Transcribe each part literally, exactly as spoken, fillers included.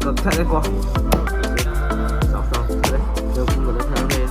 ꯀꯛꯊꯠꯂꯦꯀꯣ꯫ ꯆꯥꯎ ꯆꯥꯎ ꯀꯛꯊꯠꯂꯦ꯫ ꯑꯗꯨꯒ ꯄꯨꯝꯕꯗꯣ ꯊꯥꯗꯔꯦ꯫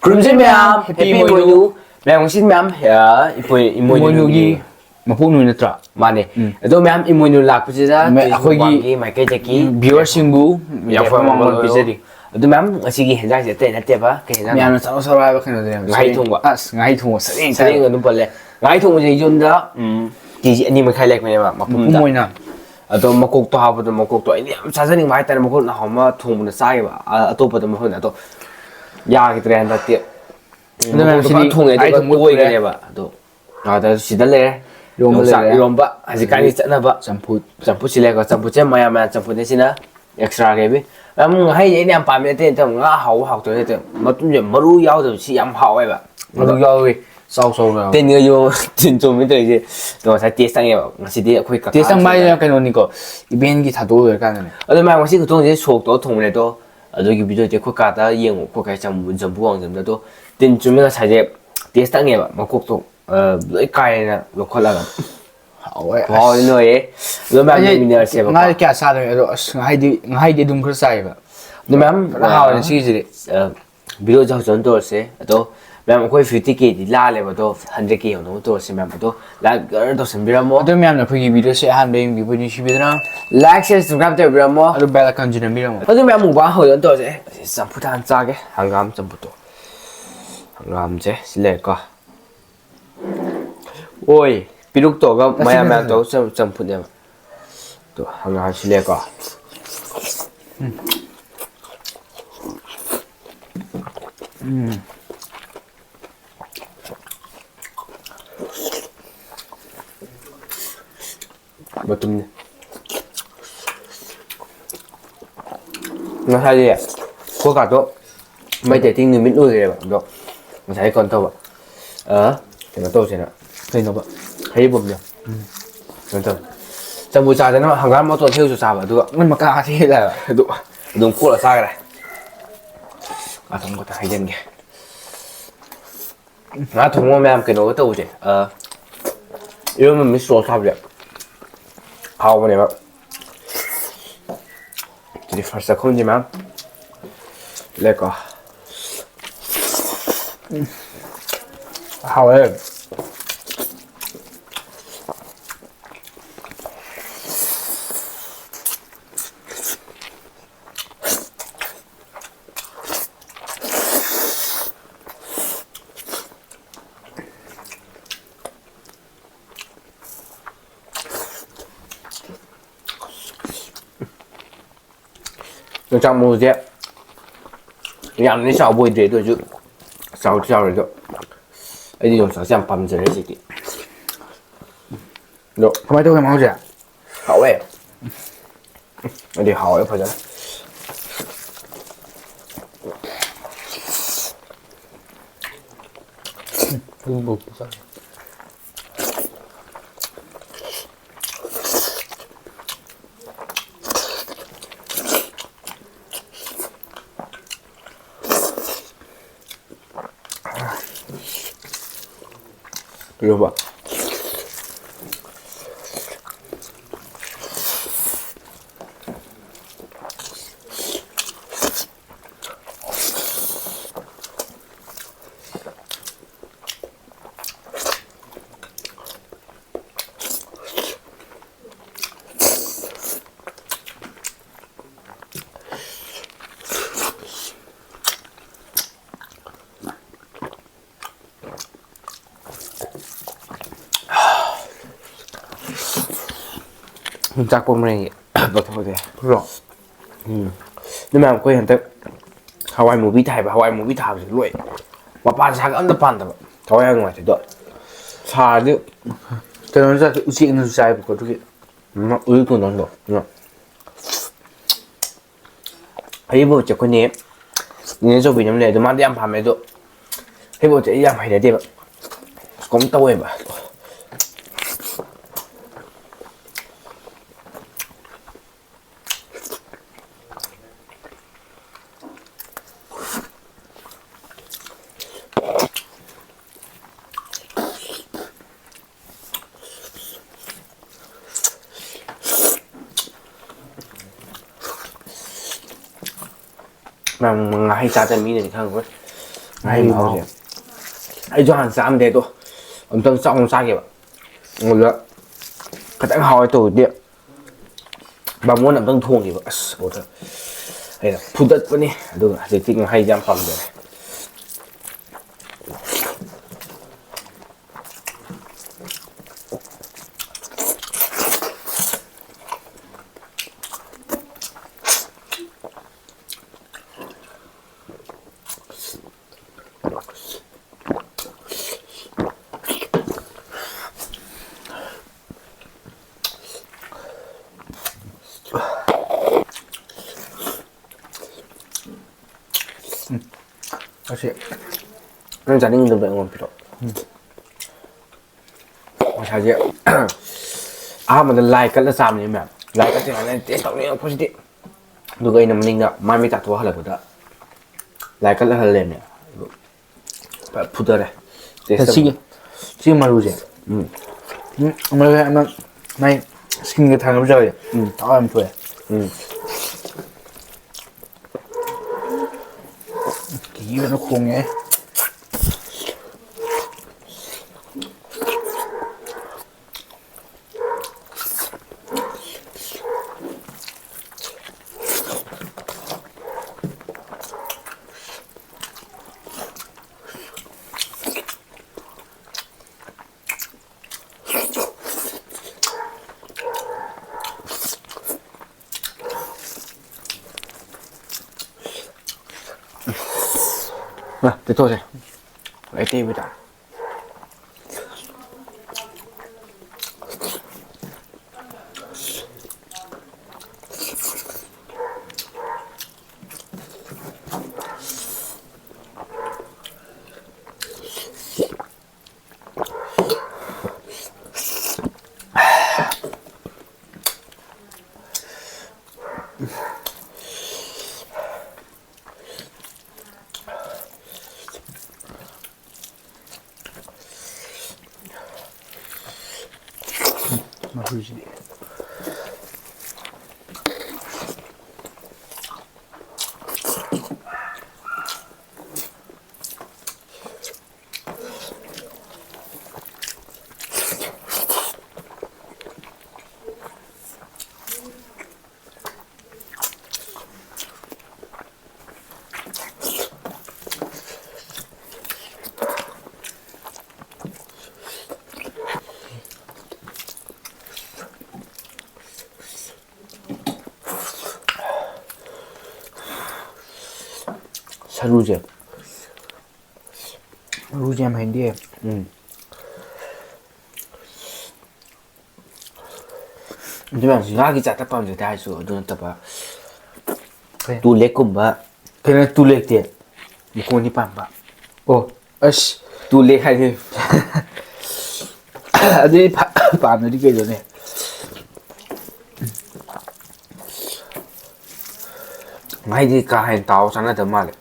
ꯈꯨꯔꯨꯝꯖꯩ ꯃꯌꯥꯝ, happy ꯏꯃꯣꯏꯅꯨ꯫ ꯃꯌꯥꯝ ꯉꯁꯤ ꯃꯌꯥꯝ, ꯑ, ꯏꯄꯣꯏ-, ꯏꯃꯣꯏꯅꯨꯒꯤ ꯏꯃꯣꯏꯅꯨꯒꯤ ꯃꯄꯣꯛ ꯅꯨꯃꯤꯠ ꯅꯠꯇ꯭ꯔꯥ? ꯃꯥꯅꯦ꯫ ꯎꯝ꯫ ꯑꯗꯣ ꯃꯌꯥꯝ ꯏꯃꯣꯏꯅꯨ ꯂꯥꯛꯄꯁꯤꯗ ꯃ-, ꯑꯩꯈꯣꯏꯒꯤ ꯃꯥꯒꯤ ꯃꯥꯏꯀꯩꯗꯒꯤ viewerꯁꯤꯡꯕꯨ ꯌꯥꯝ ꯌꯥꯏꯐꯕ ꯃꯪꯒꯣꯜ ꯂꯣꯏꯔꯣ꯫ ꯄꯤꯖꯔꯤ꯫ ꯑꯗꯨ ꯃꯌꯥꯝ ꯉꯁꯤꯒꯤ ꯍꯦꯟꯖꯥꯡꯁꯦ ꯑꯇꯩ ꯅꯠꯇꯦꯕ꯫ ꯀꯩ ꯍꯦꯟꯖꯥꯡꯅꯣ? ꯃꯌꯥꯝꯅ ꯆꯥꯔꯣ ꯆꯥꯔꯣ ꯍꯥꯏꯕ ꯀꯩꯅꯣꯗꯣ ꯌꯥꯝ ꯉꯥꯍꯩ ꯆꯥꯅꯤꯡꯉꯤ꯫ ꯊꯣꯡꯕ꯫ ꯑꯁ, ꯉꯥꯍꯩ ꯊꯣꯡꯕ ꯆꯥꯅꯤꯡꯉꯤ꯫ ꯁꯔꯦꯡ ꯑꯗꯨꯝ ꯄꯜꯂꯦ꯫ ꯉꯥꯍꯩ ꯊꯣꯡꯕꯁꯦ ꯌꯨꯝꯗ, ꯎꯝ, ꯀꯦ ꯖꯤ ꯑꯅꯤ ꯃꯈꯥꯏ ꯂꯩꯔꯛꯄꯅꯦꯕ, ꯃꯄꯨꯝꯗ꯫ ꯃꯄꯨꯝ ꯑꯣꯏꯅ꯫ ꯑꯗꯣ ꯃꯀꯣꯛꯇꯣ ꯍꯥꯞꯄꯗꯣ, ꯃꯀꯣꯛꯇꯣ ꯑꯩꯅ ꯌꯥꯝ ꯆꯥꯖꯅꯤꯡꯕ ꯍꯥꯏꯇꯥꯔꯦ꯫ ꯃꯀꯣꯛ ꯅꯍꯥꯟ ꯑꯃ ꯊꯣꯡꯕꯗ ꯆꯥꯈꯤꯕ, ꯑ-, ꯑꯇꯣꯞꯄꯗ ꯃꯐꯝꯗ꯫ ꯑꯗꯣ ꯌꯥꯈꯤꯗ꯭ꯔꯦ ꯍꯟꯗꯛꯇꯤ꯫ ꯑꯗꯨꯅ ꯃꯀꯣꯛꯇꯣ ꯁꯤꯗꯤ ꯐꯖꯅ ꯊꯣꯡꯉꯦ, ꯑꯗꯨꯒ ꯉꯥꯍꯩ ꯊꯣꯡꯕ ꯇꯣꯏꯈ꯭ꯔꯦꯕ꯫ ꯑꯗꯣ ꯑꯗ ꯁꯤꯗ ꯂꯩꯔꯦ꯫ ꯏꯔꯣꯝꯕ ꯌꯣꯡꯆꯥꯛ ꯂꯩꯔꯦ꯫ ꯏꯔꯣꯝꯕ, ꯍꯧꯖꯤꯛꯀꯥꯟꯒꯤ ꯑꯗꯒꯤ ꯆꯠꯅꯕ ꯆꯝꯐꯨꯠ꯫ ꯆꯝꯐꯨꯠꯁꯤ ꯂꯩꯔꯦꯀꯣ꯫ ꯆꯝꯐꯨꯠꯁꯦ ꯃꯌꯥꯟ ꯃꯌꯥꯟ ꯆꯝꯐꯨꯠꯅꯦ ꯁꯤꯅ꯫ ꯑꯦꯛꯁꯇ꯭ꯔꯥ ꯀꯩꯕꯤ꯫ ꯌꯥꯝ ꯉꯥꯍꯩꯁꯦ ꯑꯩꯅ ꯌꯥꯝ ꯄꯥꯝꯃꯦ ꯅꯠꯇꯦ ꯅꯠꯇꯕ, ꯉꯥ ꯍꯥꯎꯕ ꯍꯥꯎꯇꯕ ꯅꯠꯇꯦ, ꯃꯇꯨꯝꯁꯦ ꯃꯔꯨ ꯌꯥꯎꯗꯕꯁꯤ ꯌꯥꯝ ꯍꯥꯎꯋꯦꯕ꯫ ꯑꯗꯨ ꯌꯥꯎꯏ꯫ ꯆꯥꯎ ꯆꯥꯎꯅ ꯌꯥꯎꯏ꯫ ꯇꯤꯟꯒ ꯌꯣ ꯇꯤꯟ ꯆꯣꯝꯃꯤ ꯇꯧꯔꯤꯁꯦ꯫ ꯑꯗꯣ ꯉꯁꯥꯏ ꯇꯦꯁ ꯇꯪꯉꯦꯕ꯫ ꯉꯁꯤꯗꯤ ꯑꯩꯈꯣꯏ ꯀꯀꯥ ꯇꯦꯁ ꯇꯪꯕ ꯊꯣꯡꯉꯦ꯫ ꯍꯥꯏꯁꯦ ꯀꯩꯅꯣꯅꯤꯀꯣ, ꯏꯚꯦꯟꯒꯤ ꯊꯥꯗꯣꯛꯑ ꯂꯣꯏꯔꯀꯥꯟꯗꯅꯦ꯫ ꯑꯗꯣ ꯃꯌꯥꯝ ꯉꯁꯤ ꯈꯨꯊꯣꯡꯁꯦ ꯁꯣꯛ ꯇꯧꯔ ꯊꯣꯡꯕꯅꯦ꯫ ꯑꯗꯣ ꯑꯗꯨꯒꯤ ꯚꯤꯗꯤꯑꯣꯗꯤ ꯑꯩꯈꯣꯏ ꯀꯥꯗ ꯌꯦꯡꯉꯣ꯫ ꯑꯩꯈꯣꯏ ꯀꯥ ꯆꯝꯐꯨ ꯆꯝꯐꯨ ꯋꯥꯡꯖꯝꯗ꯫ ꯑꯗꯣ ꯇꯤꯟ ꯆꯨꯝꯃꯤ ꯉꯁꯥꯏꯁꯦ ꯇꯦꯁ ꯇꯪꯉꯦꯕ꯫ ꯃꯀꯣꯛꯇꯣ ꯑ, ꯂꯣꯏ ꯀꯥꯏꯔꯦꯅ ꯂꯧꯈꯠꯂꯒ꯫ ꯍꯥꯎꯋꯦ꯫ ꯈꯨꯍꯥꯎꯗꯤ ꯂꯣꯏꯔꯦ꯫ ꯑꯗꯣ ꯃꯌꯥꯝ ꯑꯩꯁꯦ ꯌꯦꯡꯃꯤꯟꯅꯔꯁꯦꯕꯀꯣ꯫ ꯉꯥ ꯀꯌꯥ ꯆꯥꯗꯕꯅꯦ ꯑꯗꯣ, ꯑꯁ, ꯉꯥꯍꯩꯗꯤ, ꯉꯥꯍꯩꯗꯤ ꯑꯗꯨꯝ ꯈꯔ ꯆꯥꯏꯌꯦꯕ꯫ ꯑꯗꯣ ꯃꯌꯥꯝ ꯐꯖꯅ ꯍꯥꯎꯋꯦ ꯉꯁꯤꯒꯤꯁꯤꯗꯤ꯫ ꯑ, ꯚꯤꯗꯤꯑꯣ ꯍꯧꯖꯤꯛ ꯍꯧꯖꯤꯛ ꯇꯧꯔꯁꯦ꯫ ꯑꯗꯣ ꯃꯌꯥꯝ ꯑꯩꯈꯣꯏ ꯐꯤꯐꯇꯤ ꯀꯦꯗꯤ ꯂꯥꯜꯂꯦꯕ꯫ ꯑꯗꯣ ꯍꯟꯗ꯭ꯔꯦꯠ ꯀꯦ ꯌꯧꯅꯕ ꯇꯧꯔꯁꯦ ꯃꯌꯥꯝ꯫ ꯑꯗꯣ ꯂꯥꯏꯛ ꯒꯔ ꯇꯧꯁꯟꯕꯤꯔꯝꯃꯣ꯫ ꯑꯗꯣ ꯃꯌꯥꯝꯅ ꯑꯩꯈꯣꯏꯒꯤ ꯚꯤꯗꯤꯑꯣꯁꯦ ꯑꯍꯥꯟꯕ ꯌꯦꯡꯕꯤꯕ ꯅꯨꯡꯁꯤꯕꯤꯗꯅ ꯂꯥꯏꯛ, ꯁꯤꯌꯔ, ꯁꯕꯁꯀ꯭ꯔꯥꯏꯕ ꯇꯧꯕꯤꯔꯝꯃꯣ꯫ ꯑꯗꯨ ꯕꯦꯜ ꯑꯥꯏꯀꯟꯁꯨ ꯅꯝꯕꯤꯔꯝꯃꯣ꯫ ꯑꯗꯨ ꯃꯌꯥꯝ ꯃꯨꯛꯕꯥꯡ ꯍꯧꯖꯤꯛ ꯇꯧꯔꯁꯦ꯫ ꯑꯦ, ꯆꯝꯐꯨꯠ ꯍꯥꯟꯅ ꯆꯥꯒꯦ꯫ ꯍꯪꯒꯥꯝ ꯆꯝꯐꯨꯠꯇꯣ꯫ ꯍꯪꯒꯥꯝꯁꯦ ꯁꯤ ꯂꯩꯔꯦꯀꯣ꯫ ꯑꯣꯏ, ꯄꯤꯔꯨꯛ ꯇꯧꯔꯒ ꯃꯌꯥꯝ ꯃꯌꯥꯝ ꯇꯧꯔꯒ ꯆꯝ-, ꯆꯝꯐꯨꯠꯅꯦꯕ꯫ ꯑꯗꯣ ꯍꯪꯒꯥꯝ ꯁꯤ ꯂꯩꯔꯦꯀꯣ꯫ ꯎꯝ꯫ ꯃꯇꯨꯝꯅꯤ꯫ ꯉꯁꯥꯏꯗꯤ ꯑꯩꯈꯣꯏ ꯀꯥꯗꯣ ꯃꯩ ꯇꯩꯇꯤꯡ ꯅꯨꯃꯤꯠ ꯑꯣꯏꯈ꯭ꯔꯦꯕ꯫ ꯑꯗꯣ ꯉꯁꯥꯏ ꯀꯩꯅꯣ ꯇꯧꯕ, ꯑ, ꯀꯩꯅꯣ ꯇꯧꯁꯦꯅ, ꯀꯩꯅꯣꯕ? ꯍꯩꯔꯤꯕꯣꯞꯅꯦ꯫ ꯀꯩꯅꯣ ꯇꯧꯋꯦ꯫ ꯆꯝꯐꯨꯠ ꯆꯥꯗꯅ ꯍꯪꯒꯥꯝ ꯃꯇꯣꯟ ꯊꯦꯛꯎꯁꯨ ꯆꯥꯕ, ꯑꯗꯨꯒ ꯃꯣꯏ ꯃꯀꯥ ꯊꯦꯛꯑꯦ ꯍꯥꯏꯕ꯫ ꯑꯗꯨ ꯑꯗꯨꯝ ꯀꯣꯠꯂ ꯆꯥꯈ꯭ꯔꯦ꯫ ꯉꯥ ꯊꯣꯡꯕ ꯈꯛꯇ ꯍꯩꯖꯤꯟꯒꯦ꯫ ꯉꯥ ꯊꯣꯡꯕ ꯃꯌꯥꯝ ꯀꯩꯅꯣꯒ ꯇꯧꯁꯦ꯫ ꯑ, ꯏꯔꯣꯟꯕ ꯃꯤꯛꯁ ꯇꯧꯔ ꯆꯥꯕꯁꯦ ꯍꯥꯎꯕꯅꯦꯕ꯫ ꯑꯗꯨꯗꯤ ꯐꯥꯔꯁ ꯆꯥꯛꯈꯨꯝꯁꯤ ꯃꯌꯥꯝ ꯂꯩꯀꯣ꯫ ꯍꯥꯎꯋꯦ꯫ ꯌꯣꯡꯆꯥꯛ ꯃꯔꯨꯁꯦ ꯌꯥꯝꯅꯗꯤ ꯆꯥꯎꯕ ꯑꯣꯏꯗ꯭ꯔꯦ, ꯑꯗꯨ ꯑꯣꯏꯔꯁꯨ ꯆꯥꯎꯗꯤ ꯆꯥꯎꯔꯦ꯫ ꯑꯗꯣ ꯑꯩꯗꯤ ꯌꯣꯡꯆꯥꯛꯁꯦ ꯌꯥꯝ ꯄꯥꯝꯖꯔꯦ ꯍꯧꯖꯤꯛꯇꯤ꯫ ꯑꯗꯣ ꯀꯃꯥꯏꯅ ꯇꯧꯒꯦ ꯃꯍꯥꯎꯁꯦ? ꯍꯥꯎꯋꯦ꯫ ꯑꯗꯨꯗꯤ ꯍꯥꯎꯋꯦ ꯐꯖꯅ꯫ ꯎꯝ, ꯎꯝ, ꯎꯝ꯫ ꯀꯩꯗꯧꯕ? ꯌꯣꯡꯆꯥꯛ ꯄꯣꯝꯕ꯭ꯔꯦꯟꯒꯤ ꯄꯣꯊꯣꯛꯁꯦ꯫ ꯕ꯭ꯔꯣ꯫ ꯎꯝ꯫ ꯑꯗꯨ ꯃꯌꯥꯝ ꯑꯩꯈꯣꯏ ꯍꯟꯗꯛ ꯍꯋꯥꯏ ꯃꯨꯕꯤ ꯊꯥꯏꯕ, ꯍꯋꯥꯏ ꯃꯨꯕꯤ ꯊꯥꯕꯁꯦ ꯂꯣꯏ ꯃꯄꯥꯟ ꯁꯥꯒ ꯑꯝꯇ ꯄꯥꯟꯗꯕ꯫ ꯊꯋꯥꯏ ꯌꯥꯝ ꯅꯨꯡꯉꯥꯏꯇꯦ꯫ ꯑꯗꯣ ꯁꯥꯔꯗꯤ ꯀꯩꯅꯣꯅ ꯆꯥꯗꯦ, ꯎꯆꯦꯛꯅꯁꯨ ꯆꯥꯏꯕꯀꯣ꯫ ꯑꯗꯨꯒꯤ ꯎꯝ, ꯎꯔꯤ ꯇꯣꯟꯗꯣꯟꯗꯣ꯫ ꯎꯝ꯫ ꯍꯩꯔꯤꯕꯣꯞꯁꯦ ꯑꯩꯈꯣꯏꯅꯦ ꯅꯦꯅꯦ ꯆꯧꯕꯤꯅ ꯑꯃ ꯂꯩ, ꯑꯗꯣ ꯃꯥꯗꯤ ꯌꯥꯝ ꯄꯥꯝꯃꯦ꯫ ꯑꯗꯣ ꯍꯩꯔꯤꯕꯣꯞꯁꯦ ꯑꯩ ꯌꯥꯝ ꯍꯩꯅꯗꯦꯕ꯫ ꯀꯩꯅꯣꯝ ꯇꯧꯋꯦꯕ꯫ ꯃꯌꯥꯝ ꯉꯥꯍꯩ ꯆꯥꯗꯕ ꯃꯤꯅꯗꯤ ꯈꯪꯉꯔꯣꯏ ꯉꯥꯍꯩ ꯉꯥꯍꯩ ꯃꯍꯥꯎꯁꯦ꯫ ꯃꯍꯥꯎ꯫ ꯑꯩꯁꯨ ꯍꯥꯟꯅ ꯆꯥꯔꯝꯗꯦ, ꯑꯗꯣ ꯑꯃꯨꯛꯇꯪ ꯆꯥꯛ ꯑꯃꯨꯛ ꯆꯥꯒꯦꯕ꯫ ꯑꯗꯨꯗ ꯈꯤꯇꯪ ꯍꯥꯎꯋꯦ ꯇꯧꯕꯗꯤ ꯕꯥꯃꯣꯟ ꯑꯝꯇꯪ ꯊꯣꯡꯈꯤꯕ꯫ ꯑꯁ, ꯑꯗꯨꯗ ꯑꯩꯅ ꯐꯨꯗꯠꯄꯅꯤ꯫ ꯑꯗꯨꯒ ꯍꯧꯖꯤꯛꯇꯤ ꯉꯥꯍꯩꯁꯦ ꯌꯥꯝ ꯄꯥꯝꯖꯔꯦ꯫ ꯁꯤ ꯅꯪ ꯆꯥꯅꯤꯡꯗꯕꯗꯣ ꯑꯩꯉꯣꯟꯗ ꯄꯤꯔꯛꯑꯣ꯫ ꯉꯁꯥꯏꯁꯦ ꯑꯍꯥꯟꯕꯗ ꯂꯥꯏ ꯀꯠꯂ ꯆꯥꯕꯅꯦ ꯃꯌꯥꯝ꯫ ꯂꯥꯏ ꯀꯠꯇ꯭ꯔꯤꯉꯩꯗ ꯑꯩꯅ ꯇꯦꯁ ꯇꯧꯅꯤꯡꯉꯛꯄꯁꯤꯗꯤ꯫ ꯑꯗꯨꯒ ꯑꯩꯅ ꯃꯅꯤꯡꯗ ꯃꯥꯏ ꯃꯤꯠ ꯇꯥꯊꯣꯛꯑ ꯍꯜꯂꯛꯄꯗ ꯂꯥꯏ ꯀꯠꯂ ꯍꯜꯂꯦꯅꯦ꯫ ꯑꯗꯨ ꯐꯖ ꯐꯨꯊꯔꯦ꯫ ꯇꯦꯁ ꯁꯤꯒꯤ ꯇꯧꯕ꯫ ꯁꯤꯒꯤ ꯃꯔꯨꯁꯦ꯫ ꯎꯝ꯫ ꯎꯝ, ꯃꯔꯨ ꯑꯃ ꯃꯥꯏ ꯁ꯭ꯀꯤꯟꯒ ꯊꯥꯅꯕꯁꯨ ꯌꯥꯎꯋꯦ꯫ ꯎꯝ꯫ ꯊꯥꯎ ꯌꯥꯝ ꯊꯣꯛꯑꯦ꯫ ꯎꯝ꯫ ꯀꯤꯕꯅ ꯈꯣꯡꯉꯦ꯫ ꯃꯥ, ꯇꯩꯊꯣꯛꯁꯦ꯫ ꯑꯩ ꯇꯩꯕ ꯇꯥꯔꯦ꯫ ꯃꯍꯤꯁꯤꯗꯤ꯫ ꯁꯔꯨꯁꯦ꯫ ꯁꯔꯨꯁꯦ ꯌꯥꯝ ꯍꯩꯅꯗꯦ꯫ ꯎꯝ꯫ ꯑꯗꯨ ꯃꯌꯥꯝꯁꯤ ꯉꯥꯒꯤ ꯖꯥꯠꯇ ꯄꯥꯝꯖꯗꯦ ꯍꯥꯏꯔꯁꯨ, ꯑꯗꯨ ꯅꯠꯇꯕ ꯀꯩ? ꯇꯨ ꯂꯦꯛꯀꯨꯝꯕ꯫ ꯀꯩꯅꯣ ꯇꯨ ꯂꯦꯛꯇꯤ? ꯃꯈꯣꯟꯗꯤ ꯄꯥꯝꯕ꯫ ꯑꯣ, ꯑꯁ꯫ ꯇꯨ ꯂꯦꯛ ꯍꯥꯏꯁꯦ꯫ ꯑꯗꯨꯗꯤ ꯐ-, ꯄꯥꯝꯗ꯭ꯔꯗꯤ ꯀꯩꯅꯣꯅꯦ꯫ ꯃꯥꯏꯗꯤ ꯀꯥ ꯍꯦꯟꯅ ꯇꯥꯎ ꯆꯥꯟꯅꯗꯕ ꯃꯥꯜꯂꯦ꯫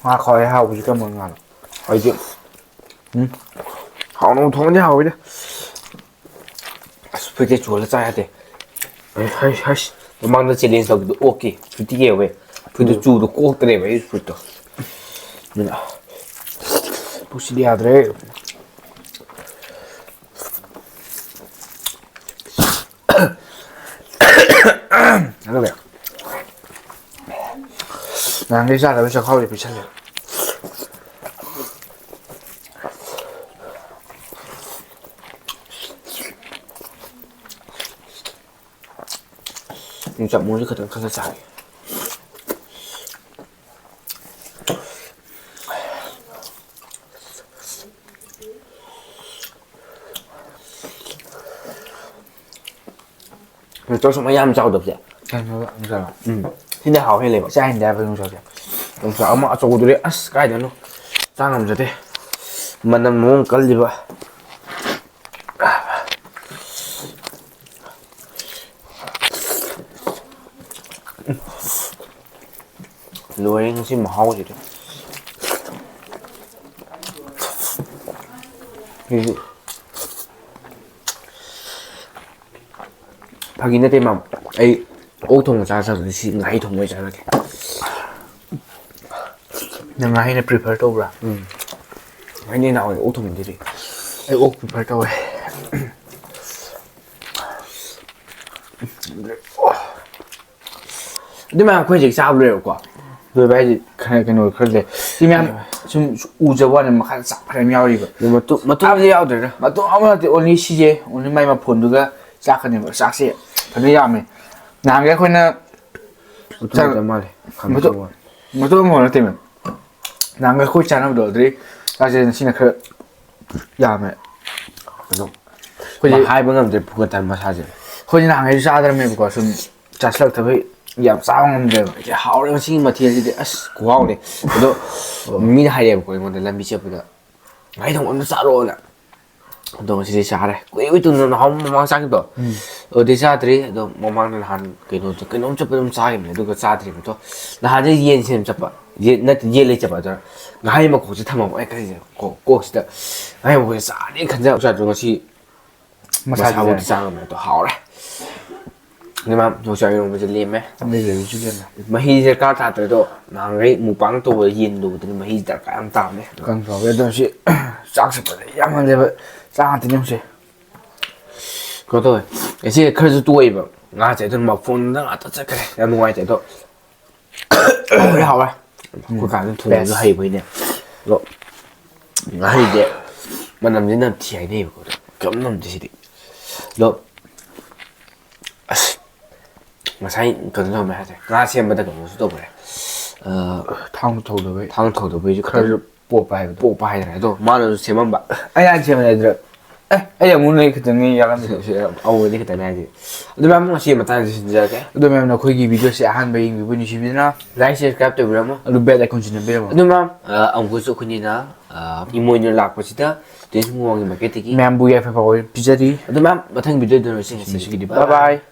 ꯉꯥ ꯈ꯭ꯋꯥꯏ ꯍꯥꯎꯕꯁꯤ ꯀꯔꯝꯕ ꯉꯥꯅꯣ? ꯑꯩꯗꯤ, ꯎꯝ, ꯍꯥꯎꯅ ꯊꯣꯡꯉꯗꯤ ꯍꯥꯎꯋꯤꯗ꯫ ꯑꯁ, ꯐꯨꯔꯤꯠꯇꯤ ꯆꯨꯔ ꯆꯥ ꯌꯥꯗꯦ꯫ ꯍꯩꯁ, ꯍꯩꯁ, ꯍꯩꯁ꯫ ꯃꯃꯥꯡꯗ challenge ꯇꯧꯕꯗꯣ ꯑꯣꯛꯀꯤ ꯐꯨꯔꯤꯠꯇꯤ ꯌꯦꯡꯉꯨꯍꯦ꯫ ꯐꯨꯔꯤꯠꯇꯣ ꯎꯝ꯫ ꯆꯨꯗꯣ ꯀꯣꯛꯇ꯭ꯔꯦꯕ ꯑꯩ ꯐꯨꯔꯤꯠꯇꯣ꯫ ꯑꯗꯨꯅ ꯄꯨꯛꯁꯤꯗꯤ ꯌꯥꯗ꯭ꯔꯦ꯫ ꯑꯗꯨꯒ ꯅꯍꯥꯟꯒꯩ ꯆꯥꯗꯕ ꯆꯥꯛꯈꯥꯎꯁꯦ ꯄꯤꯛꯁꯜꯂꯦ꯫ ꯌꯣꯡꯆꯥꯛ ꯃꯔꯨꯁꯦ ꯈꯤꯇꯪ ꯈꯜꯂ ꯆꯥꯒꯦ꯫ ꯌꯣꯡꯆꯥꯛ ꯁꯨꯝ ꯃꯌꯥꯝ ꯆꯥꯎꯗꯕꯁꯦ꯫ ꯀꯩꯅꯣ ꯌꯣꯡꯆꯥꯛꯂꯣ? ꯎꯝ꯫ ꯁꯤꯅ ꯍꯥꯎ ꯍꯦꯜꯂꯦꯕ꯫ ꯆꯥ ꯍꯩꯅꯗꯦ ꯍꯥꯏꯕ ꯌꯣꯡꯆꯥꯛꯁꯦ꯫ ꯌꯣꯡꯆꯥꯛ ꯑꯃ ꯑꯆꯧꯕꯗꯨꯗꯤ ꯑꯁ ꯀꯥꯏꯗꯅꯣ ꯆꯥ ꯉꯝꯖꯗꯦ꯫ ꯃꯅꯝ ꯃꯔꯣꯝ ꯀꯜꯂꯤꯕ꯫ ꯂꯣꯏꯔꯦ ꯉꯁꯤ ꯃꯍꯥꯎꯁꯤꯗꯤ꯫ ꯁꯤꯗꯤ ꯐꯥꯒꯤ ꯅꯠꯇꯦ, ꯃꯥꯝ꯫ ꯑꯩ ꯑꯣꯛ ꯊꯣꯡꯕ ꯆꯥ ꯆꯠꯄꯗꯤ ꯁꯤ ꯉꯥꯍꯩ ꯊꯣꯡꯕ ꯑꯣꯏꯅ ꯆꯥꯔꯒꯦ꯫ ꯅꯪ ꯉꯥꯍꯩꯅ prefer ꯇꯧꯕ꯭ꯔꯥ? ꯎꯝ꯫ ꯉꯥꯍꯩꯅ ꯍꯦꯟꯅ ꯍꯥꯎꯋꯦ ꯑꯣꯛ ꯊꯣꯡꯕꯗꯩꯗꯤ꯫ ꯑꯩ ꯑꯣꯛ prefer ꯇꯧꯋꯦ꯫ ꯑꯗꯨ ꯃꯌꯥꯝ ꯑꯩꯈꯣꯏ ꯍꯧꯖꯤꯛ ꯆꯥꯕ ꯂꯣꯏꯔꯦꯕꯀꯣ꯫ ꯂꯣꯏꯕ ꯍꯥꯏꯁꯦ ꯈꯔ ꯀꯩꯅꯣ ꯈꯔ ꯂꯩ꯫ ꯁꯤ ꯃꯌꯥꯝ ꯁꯨꯝ ꯎꯖꯕ ꯋꯥꯅꯤ, ꯃꯈꯥꯗ ꯆꯥꯛ ꯐꯅꯌꯥꯝ ꯌꯥꯎꯔꯤꯕ꯫ ꯑꯗꯨ ꯃꯇꯨꯝ, ꯃꯇꯨꯝꯗꯤ ꯌꯥꯎꯗ꯭ꯔꯦꯗ꯫ ꯃꯇꯨꯝ ꯑꯃ ꯅꯠꯇꯦ, only ꯁꯤꯁꯦ, only ꯃꯥꯏ ꯃꯐꯣꯟꯗꯨꯒ ꯆꯥꯛꯀꯅꯦꯕ꯫ ꯆꯥꯛꯁꯦ ꯐꯅ ꯌꯥꯝꯃꯦ꯫ ꯅꯍꯥꯟꯒꯩ ꯑꯩꯈꯣꯏꯅ ꯃꯇꯨꯝ ꯆꯥꯛ ꯅꯠꯇ ꯃꯥꯜꯂꯦ꯫ ꯈꯥꯃꯦꯟ ꯃꯇꯨꯝ, ꯑꯁꯥꯡꯕ꯫ ꯃꯇꯨꯝ ꯑꯃꯐꯥꯎ ꯅꯠꯇꯦꯃꯦ꯫ ꯅꯍꯥꯟꯒꯩ ꯑꯩꯈꯣꯏ ꯆꯥꯅꯕꯗꯣ ꯑꯗꯨꯗꯩ ꯆꯥꯛꯁꯦ ꯉꯁꯤꯅ ꯈꯔ ꯌꯥꯝꯃꯦ꯫ ꯑꯗꯣ ꯑꯩꯈꯣꯏꯁꯦ ꯍꯥꯏꯕ ꯉꯝꯗ꯭ꯔꯦ ꯐꯨꯒꯠ ꯇꯟ ꯃꯁꯥꯁꯦ꯫ ꯑꯩꯈꯣꯏꯗꯤ ꯅꯍꯥꯟꯈꯩꯁꯨ ꯆꯥꯗ꯭ꯔꯝꯃꯦꯕꯀꯣ, ꯁꯨꯝ ꯆꯥꯁꯤꯜꯂꯛꯇꯕꯩ ꯌꯥꯝ ꯆꯥꯕ ꯉꯝꯗ꯭ꯔꯦꯕ꯫ ꯌꯥꯝ ꯍꯥꯎꯔꯦ ꯉꯁꯤꯒꯤ ꯃꯊꯦꯜꯁꯤꯗꯤ, ꯑꯁ, ꯈꯨꯍꯥꯎꯅꯦ꯫ ꯑꯗꯣ ꯃꯤꯅ ꯍꯥꯏꯔꯛꯑꯦꯕꯀꯣ ꯑꯩꯉꯣꯟꯗ, ꯂꯝꯕꯤ ꯆꯠꯄꯗ "ꯉꯥꯍꯩ ꯊꯣꯡꯕ ꯑꯝꯇ ꯆꯥꯔꯛꯑꯣꯅ"꯫ ꯑꯗꯣ ꯉꯁꯤꯗꯤ ꯆꯥꯔꯦ꯫ ꯀꯨꯏꯕ ꯇꯨꯡꯗ ꯅꯍꯥꯟ ꯃꯃꯥꯡ ꯆꯥꯈꯤꯕꯗꯣ, ꯎꯝ꯫ ꯑꯗꯨꯗꯤ ꯆꯥꯗ꯭ꯔꯤ꯫ ꯑꯗꯣ ꯃꯃꯥꯡꯗ ꯅꯍꯥꯟ ꯀꯩꯅꯣ, ꯀꯩꯅꯣꯝ ꯆꯠꯄꯗ ꯑꯗꯨꯝ ꯆꯥꯈꯤꯕꯅꯦ, ꯑꯗꯨꯒ ꯆꯥꯗ꯭ꯔꯤꯕꯗꯣ꯫ ꯅꯍꯥꯟꯗꯤ ꯌꯦꯟ ꯁꯦꯝ ꯆꯠꯄ, ꯌꯦꯟ ꯅꯠꯇꯦ, ꯌꯦꯟ ꯂꯩ ꯆꯠꯄ, ꯑꯗꯨꯅ ꯉꯥꯍꯩ ꯃꯈꯣꯛꯁꯦ ꯊꯝꯃꯝꯕ ꯑꯩ ꯈꯜꯂꯤꯁꯦ, ꯀꯣ-, ꯀꯣꯛꯁꯤꯗ ꯉꯥꯍꯩ ꯃꯈꯣꯛꯁꯦ ꯆꯥꯔꯗꯤ ꯈꯟꯖꯕ ꯆꯥꯗ꯭ꯔꯣ ꯉꯁꯤ꯫ ꯃꯁꯥꯗꯤ ꯃꯁꯥꯕꯨꯗꯤ ꯌꯥꯏ꯫ ꯆꯥ ꯉꯝꯃꯦ ꯑꯗꯣ ꯍꯥꯎꯔꯦ꯫ ꯑꯗꯨ ꯃꯌꯥꯝ ꯌꯣꯡꯆꯥꯛ ꯏꯔꯣꯟꯕꯁꯦ ꯂꯦꯝꯃꯦ꯫ ꯂꯩꯖꯔꯤꯁꯨ ꯂꯦꯝꯃꯦ꯫ ꯃꯍꯤꯁꯦ ꯗꯔꯀꯥꯔ ꯇꯥꯗ꯭ꯔꯦ ꯑꯗꯣ, ꯅꯍꯥꯟꯈꯩ ꯃꯨꯛꯕꯥꯡ ꯇꯧꯕꯗ ꯌꯦꯟ ꯇꯧꯕꯗꯨꯅ ꯃꯍꯤ ꯗꯔꯀꯥꯔ ꯌꯥꯝ ꯇꯥꯕꯅꯦ꯫ ꯀꯥꯡ ꯆꯥꯎꯋꯦ ꯑꯗꯣ ꯁꯤ ꯆꯥꯛꯁꯦ ꯐꯖꯅ ꯌꯥꯝꯃꯜꯂꯦꯕ꯫ ꯆꯥ ꯉꯥꯛꯇꯅꯦ ꯍꯧꯖꯤꯛ꯫ ꯀꯩꯅꯣ ꯇꯧꯋꯦ, ꯉꯁꯤ ꯈꯔꯁꯨ ꯇꯣꯛꯑꯦꯕ ꯉꯥꯁꯦ, ꯑꯗꯨꯅ ꯃꯐꯣꯟꯗ ꯉꯥꯛꯇ ꯆꯠꯈ꯭ꯔꯦ꯫ ꯌꯥꯝ ꯅꯨꯡꯉꯥꯏꯇꯦ ꯑꯗꯣ꯫ ꯍꯥꯎꯔꯦ, ꯍꯥꯎꯔꯦ꯫ ꯑꯩꯈꯣꯏ ꯀꯥꯟꯗ ꯊꯣꯡꯕꯁꯨ ꯕꯦꯁ꯫ ꯍꯩꯕꯩꯅꯦ꯫ ꯑꯗꯣ ꯉꯥꯍꯩꯁꯦ ꯃꯅꯝꯁꯦ ꯅꯝꯊꯤ ꯍꯥꯏꯅꯩꯌꯦꯕꯀꯣ꯫ ꯑꯗꯣ ꯀꯩꯝ ꯅꯝꯗꯦ ꯁꯤꯗꯤ꯫ ꯑꯗꯣ ꯑꯁ, ꯉꯁꯥꯏ ꯀꯩꯅꯣ ꯇꯧꯔꯝꯃꯦ ꯍꯥꯏꯁꯦ, ꯉꯥ ꯁꯦꯝꯕꯗ ꯀꯩꯅꯣꯁꯨ ꯇꯧꯈ꯭ꯔꯦ꯫ ꯑ, ꯊꯥꯡ ꯊꯧꯗꯕꯩ꯫ ꯊꯥꯡ ꯊꯧꯗꯕꯩꯁꯨ ꯈꯔꯁꯨ ꯈꯤꯇꯪ ꯄꯣꯞꯄ ꯍꯥꯏꯕꯗꯣ꯫ ꯄꯣꯞꯄ ꯍꯥꯏꯗꯅ꯫ ꯑꯗꯣ ꯃꯥꯅꯁꯨ ꯁꯦꯝꯃꯝꯕ꯫ ꯑꯩ ꯍꯥꯟꯅ ꯁꯦꯝꯃꯦ ꯍꯥꯏꯗ꯭ꯔꯥ? ꯑꯦ, ꯑꯩ ꯑꯃꯨꯛ ꯅꯣꯏ ꯈꯤꯇꯪꯅꯤ ꯌꯥꯎꯔꯝꯃꯤ꯫ ꯑꯃꯨꯛꯅꯤ ꯈꯤꯇꯪꯅꯤ ꯍꯥꯏꯁꯦ꯫ ꯑꯗꯨ ꯃꯌꯥꯝ ꯉꯁꯤ ꯃꯇꯥꯡꯁꯤꯗ ꯁꯤꯟꯖꯔꯒꯦ꯫ ꯑꯗꯨ ꯃꯌꯥꯝꯅ ꯑꯩꯈꯣꯏꯒꯤ ꯚꯤꯗꯤꯑꯣꯁꯦ ꯑꯍꯥꯟꯕ ꯌꯦꯡꯕꯤꯕ ꯅꯨꯡꯁꯤꯕꯤꯗꯨꯅ like, subscribe ꯇꯧꯕꯤꯔꯝꯃꯣ꯫ ꯑꯗꯨ bell iconꯁꯨ ꯅꯝꯕꯤꯔꯝꯃꯣ꯫ ꯑꯗꯨ ꯃꯌꯥꯝ, ꯑ, ꯑꯃꯨꯛꯀꯁꯨ ꯑꯩꯈꯣꯏꯅꯤꯅ, ꯑ, ꯏꯃꯣꯏꯅꯨ ꯂꯥꯛꯄꯁꯤꯗ ꯇ꯭ꯋꯤꯟꯁ ꯃꯨꯛꯕꯥꯡꯒꯤ ꯃꯥꯏꯀꯩꯗꯒꯤ ꯃꯌꯥꯝꯕꯨ ꯌꯥꯏꯐ ꯄꯥꯎꯖꯦꯜ ꯄꯤꯖꯔꯤ꯫ ꯑꯗꯨ ꯃꯌꯥꯝ ꯃꯊꯪ ꯚꯤꯗꯤꯑꯣꯗ ꯎꯅꯔꯁꯤ꯫ ꯉꯁꯤꯒꯤꯗꯤ bye bye꯫